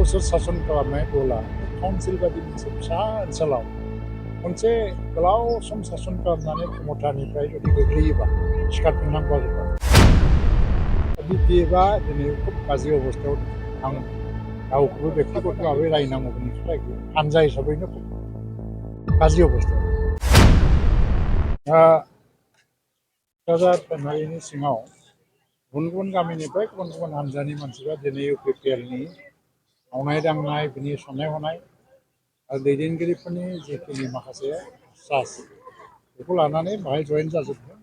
बोसोर सासन खालामनाय दला काउन्सिल बादि मोनसे फिसा ओनसोलाव मोनसे गोलाव सम सासन खालामनानै क्षमतानिफ्राय जुदि गोग्लैयोबा सिखारफिननांगौ जागोन। बिपिएफआ दिनै खुब गाज्रि अबस्थायाव दं। आं रावखौबो बेक्तिगत भाबै रायनांगौनि खोथा गैया, हानजा हिसाबैनो खुब गाज्रि अबस्थायाव दं। दा क'क्राझार फेमारिनि सिङाव गुबुन गुबुन गामिनिफ्राय गुबुन गुबुन हानजानि मानसिफ्रा दिनै इउपिपिएलनि मावनाय दांनाय, बिनि साननाय हनाय आरो दैदेनगिरिफोरनि जिखिनि माखासे सास बेखौ लानानै बाहाय जयेन जाजोबदों।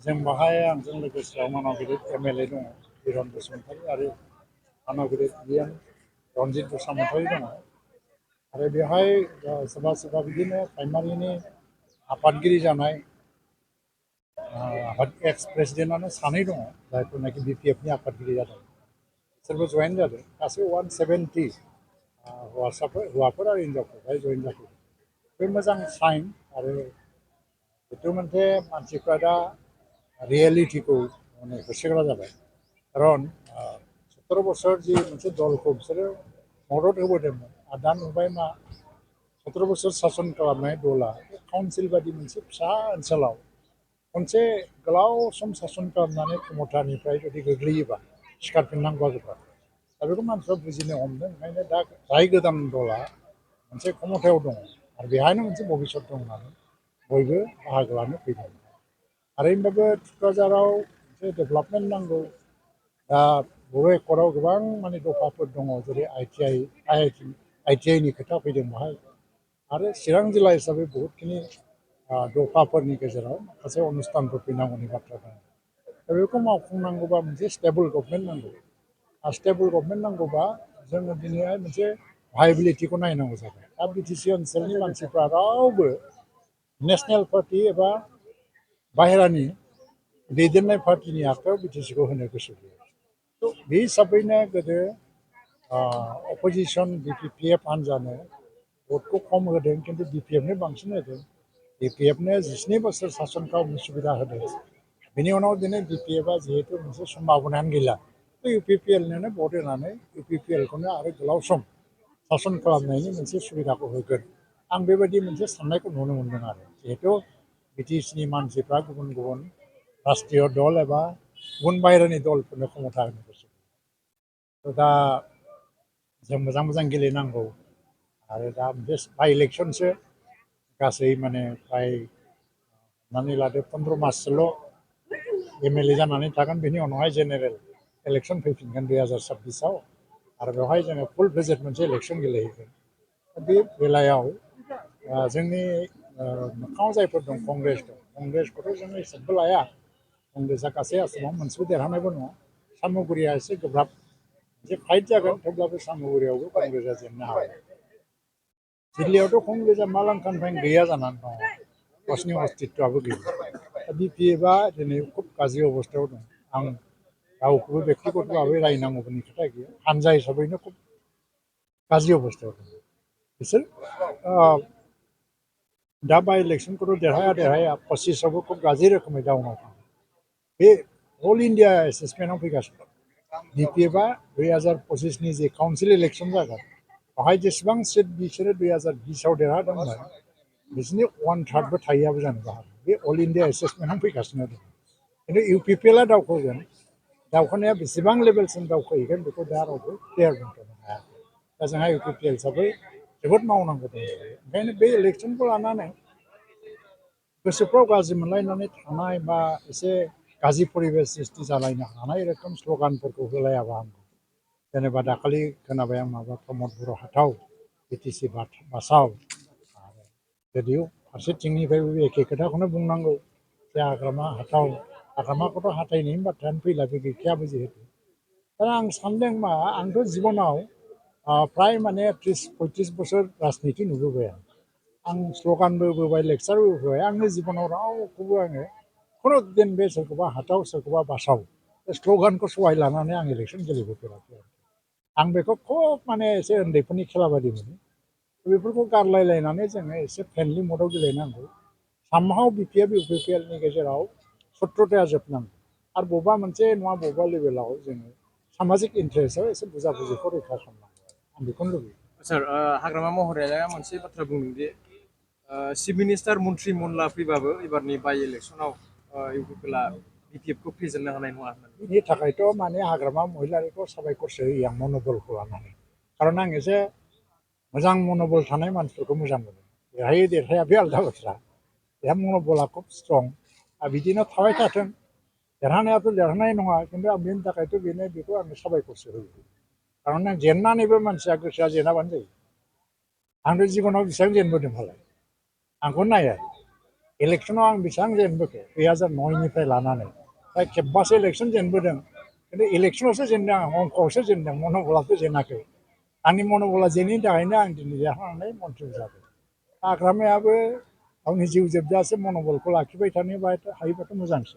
जों बाहाय आंजों लोगोसे मानाव गिदिर एमएलए दङ बिरन बसुमतारी आरो मानाव गिदिर बिएम रनजित बसुमतारी दङ आरो बेवहाय सोरबा सोरबा बिदिनो प्राइमारिनि आफादगिरि जानाय एक्स प्रेसिडेन्टआनो सानै दङ जायफोरनाखि बिपिएफनि आफादगिरि जादों, बिसोरबो जयेन जादों। गासै 170 हौवाफोर आरो हिन्जावफोर बेहाय जयेन जाफैदों। बे मोजां साइन आरो जिथु मोनसे मानसिफ्रा दा रियेलिटिखौ माने होसोग्रा जाबाय। खारन 17 बोसोर जि मोनसे दलखौ बिसोरो मदद होबोदोंमोन आरो दा नुबाय मा 17 बोसोर सासन खालामनाय दला काउन्सिल बादि मोनसे फिसा ओनसोलाव मोनसे गोलाव सम सासन खालामनानै क्षमतानिफ्राय जुदि गोग्लैयोबा सिखारफिननांगौआ गोब्राब। दा बेखौ मानसिफ्रा बुजिनो हमदों। ओंखायनो दा जाय गोदान दला मोनसे क्षमतायाव दङ आरो बेहायनो मोनसे भबिसत दं होननानै बयबो बाहागो लानो फैदों। आरो होनबाबो क'क्राझाराव मोनसे डेभेलपमेन्ट नांगौ। दा बर' एकर्डआव गोबां माने दफाफोर दङ, जेरै आइटिआइनि खोथा फैदों बाहाय। आरो चिरां जिल्ला हिसाबै बहुतखिनि दफाफोरनि गेजेराव माखासे अनुस्थानफोर फैनांगौनि बाथ्रा दङ। दा बेखौ मावफुंनांगौबा मोनसे स्टेबल गभर्नमेन्ट नांगौ। आरो स्टेबल गभर्नमेन्ट नांगौबा जोङो दिनैहाय मोनसे भायबिलिटिखौ नायनांगौ जाबाय। दा बिटिसि ओनसोलनि मानसिफ्रा रावबो नेसनेल पार्टि एबा बाहेरानि दैदेननाय पार्टिनि आखायाव बिटिसिखौ होनो गोसो गैया। बे हिसाबैनो गोदो अपोजिसन बिपिएफ हान्जानो भटखौ खम होदों, खिन्थु बिपिएफनो बांसिन होदों। बिपिएफनो 12 बोसोर सासन खालामनो सुबिदा होदों। बेनि उनाव दिनै बिपिएफआ जिहेतु मोनसे सम्भाबनायानो गैला, इउपिपिएलनो भट होनानै इउपिपिएलखौनो आरो गोलाव सम सासन खालामनायनि मोनसे सुबिदाखौ होगोन। आं बेबायदि मोनसे साननायखौ नुनो मोनदों आरो जिहेतु बिटिसिनि मानसिफ्रा गुबुन गुबुन राष्ट्रीय दल एबा गुबुन बाहेरानि दलफोरनो क्षमता होनो गोसो। दा जों मोजां मोजां गेलेनांगौ आरो दा बे बाइ इलेक्सनसो गासै माने फ्राय हमनानै लादो 15 माससोल' एमएलए जानानै थागोन। बेनि उनावहाय जेनेरेल इलेक्सन फैफिनगोन 2026आव आरो बेवहाय जोङो फुल फ्लेजेड मोनसे इलेक्सन गेलेहैगोन। बे बेलायाव जोंनि मोखाङाव जायफोर दं कंग्रेस दं, कंग्रेसखौथ' जोङो हिसाबबो लाया। कंग्रेसआ गासै आसामाव मोनसेबो देरहानायबो नङा। सामुगुरिया एसे गोब्राब मोनसे फाइट जागोन, थेवब्लाबो सामुगुरियावबो कंग्रेसआ जेननो हागौ। दिल्लीयावथ' कंग्रेसआ मालांखानिफ्रायनो गैया जानानै दङ, गावसिनि अस्तित्वआबो गैया। दा बिपिएफआ दिनै खुब गाज्रि अबस्थायाव दं। आं रावखौबो बेक्तिगत भाबै रायनांगौनि खोथा गैया, हानजा हिसाबैनो खुब गाज्रि अबस्थायाव दं। बिसोर दा बाइ इलेक्सनखौथ' देरहाया 25आवबो खुब गाज्रि रोखोमै डाउनाव थाङो। बे अल इन्डिया एसेसमेन्टआव फैगासिनो। बिपिएफआ 2025नि जे काउन्सिल इलेक्सन जागोन, बेवहाय जेसेबां सिट बिसोरो 2020आव देरहादोंमोन, बिसोरनि 1/3बो थाहैयाबो जानोबो हागौ। बे अल इन्डिया एसेसमेन्टआव फैगासिनो दं। खिन्थु इउपिपिएलआ दावखोगोन, दावखोनाया बेसेबां लेभेलसिम दावखोहैगोन बेखौ दा रावबो क्लियार बुंथ'नो हाया। दा जोंहा इउपिपिएल हिसाबै जोबोद मावनांगौ दं। ओंखायनो बे इलेक्सनखौ लानानै गोसोफ्राव गाज्रि मोनलायनानै थानाय बा एसे गाज्रि परिबेस सृष्टि जालायनो हानाय रोखोम स्ल'गानफोरखौ होलायाबा हामगौ। जेनेबा दाखालि खोनाबाय आं माबा प्रमद बर' हाथाव, बिटिसि बासाव, आरो जुदिও फारसेथिंनिफ्रायबो एखे खोथाखौनो बुंनांगौ जे हाग्रामा हाथाव, हाग्रामाखौथ' हाथायनायनि बाथ्रायानो फैला, बे गैखायाबो जिहेतु। दा आं सानदों मा, आंथ' जिबनाव फ्राय माने 30-35 बोसोर राजनिति नुबोबाय। आं स्ल'गानबो होबोबाय, लेक्सारबो होबोबाय। आंनि जिबनाव रावखौबो आङो खुनु दिन बे सोरखौबा हाथाव सोरखौबा बासाव बे स्ल'गानखौ सहाय लानानै आं इलेक्सन गेलेबोफेराखै। आं बेखौ खुब माने एसे उन्दैफोरनि खेला बादि मोनो। बेफोरखौ गारलायलायनानै जोङो एसे फ्रेन्डलि मडआव गेलेनांगौ। सामहाव बिपिएफ इउपिपिएलनि गेजेराव सत्र'ताया जोबनांगौ आरो बबेबा मोनसे नङा बबेबा लेभेलाव जोङो सामाजिक इन्टारेस्टआव एसे बुजा बुजिखौ रैखा खालामनांगौ। आं बेखौनो लुबैयो। सार हाग्रामा महराया मोनसे बाथ्रा बुंदोंदि चिफ मिनिस्टार मन्त्रि मनला फैबाबो एबारनि बाइ इलेक्सनाव इउपिपिएलआ बिपिएफखौ फेजेननो हानाय नङा होननानै। बिनि थाखायथ' माने हाग्रामा महिलारिखौ साबायखरसो होयो आं मन'बलखौ लानानै। खारन आं एसे मोजां मन'बल थानाय मानसिफोरखौ मोजां मोनो। देरहायो देरहाया बे आलादा बाथ्रा। बेहा मन'बला खुब स्ट्रं आरो बिदिनो थाबाय थाथों। देरहानायाथ' देरहानाय नङा, खिन्थु आं बेनि थाखायथ' बेखौ आङो साबायखरसो होयो। खारन आं जेननानैबो मानसिया गोसोआ जेनाबानो जायो। आंथ' जिबनाव बेसेबां जेनबोदों मालाय, आंखौ नायबाय इलेक्सनाव आं बेसेबां जेनबोखो 2009निफ्राय लानानै फ्राय खेबबासो इलेक्सन जेनबोदों। खिन्थु इलेक्सनावसो जेनदों आं, अंकआवसो जेनदों, मन'बलाथ' जेनाखै। आंनि मन'बला जेनैनि थाखायनो आं दिनै देरहानानै मन्थ्रि जादों। हाग्रामायाबो गावनि जिउ जोबजासे मन'बलखौ लाखिबाय थानो हायोबाथ' मोजांसो।